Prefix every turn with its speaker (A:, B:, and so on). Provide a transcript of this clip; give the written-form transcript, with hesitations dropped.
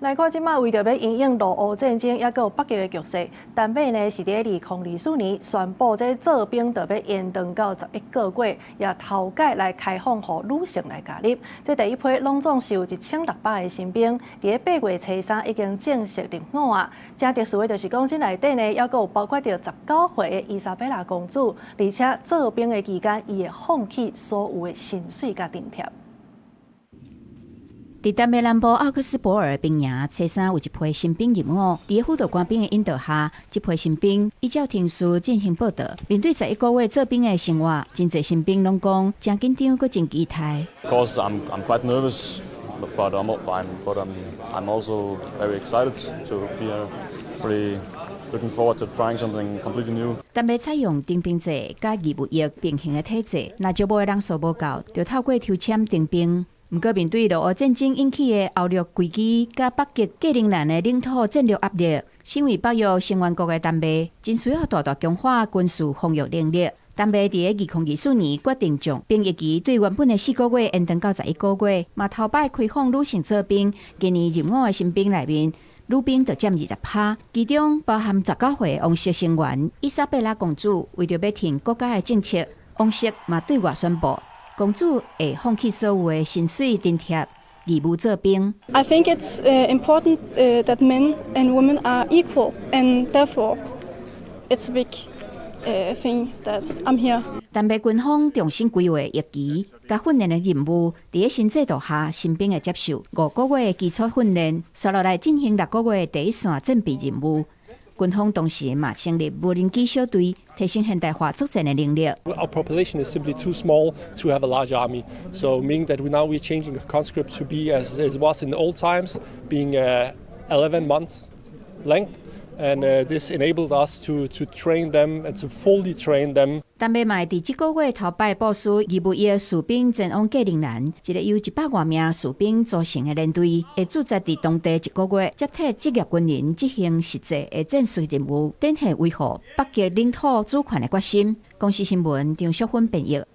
A: 來看這擺為著欲因應俄烏戰爭，抑閣有北極的局勢，丹麥呢是佇2024年宣布，這做兵著欲延長到11個月，也頭擺來開放予女性來加入。這第一批攏總是有1600個新兵，佇8月初3已經正式入伍啊。誠特殊的就是講，這內底呢，抑閣有包括著19歲的伊莎貝拉公主，而且做兵的期間，伊會放棄所有的薪水佮津貼。
B: 佇丹麥南部奧克斯博爾兵營，初三有一批新兵入伍。佇輔導官兵的引導下，這批新兵依照程序進行報到。面對11個月做兵的生活，真濟新兵攏講誠緊張，閣真期待。
C: Of course, I'm quite nervous, but I'm also very excited to be here. Really looking forward to trying something completely new.
B: 丹麥採用徵兵制佮義務役並行的體制，若招募的人數無夠，就透過抽籤徵兵。毋過面對俄烏戰爭引起的歐陸危機，佮北極格陵蘭的領土戰略壓力，身為北約成員國的丹麥，真需要大大強化軍事防禦能力。丹麥佇2024年決定將兵役期對原本的4個月延長到十一個月，嘛頭擺開放女性做兵。今年入伍的新兵內面，女兵就佔20趴，其中包含19歲王室成員伊莎貝拉公主。為著欲挺國家的政策，王室嘛對外宣布，公主會放棄所有的薪水津貼，義務做兵。
D: I think it's important that men and women are equal, and therefore it's a big thing that I'm here.
B: 丹麥軍方重新規劃役期佮訓練的任務，佇新制度下，新兵會接受5個月的基礎訓練，紲落來進行6個月的第一線戰備任務。軍方同時嘛成立無人機小隊，提升現代化作戰的能力。
E: Our population is simply too small to have a large army, so meaning that now we're changing the conscript to be as it was in the old times, being 11 months length. And this enabled us to train them and to fully train them.
B: 丹麥嘛佇這個月頭擺部署義務役士兵前往格陵蘭，一個由100外名士兵組成的連隊，會駐紮佇當地一個月，接替職業軍人執行實際的戰術任務，展現維護北極領土主權的決心。公視新聞張淑芬編譯。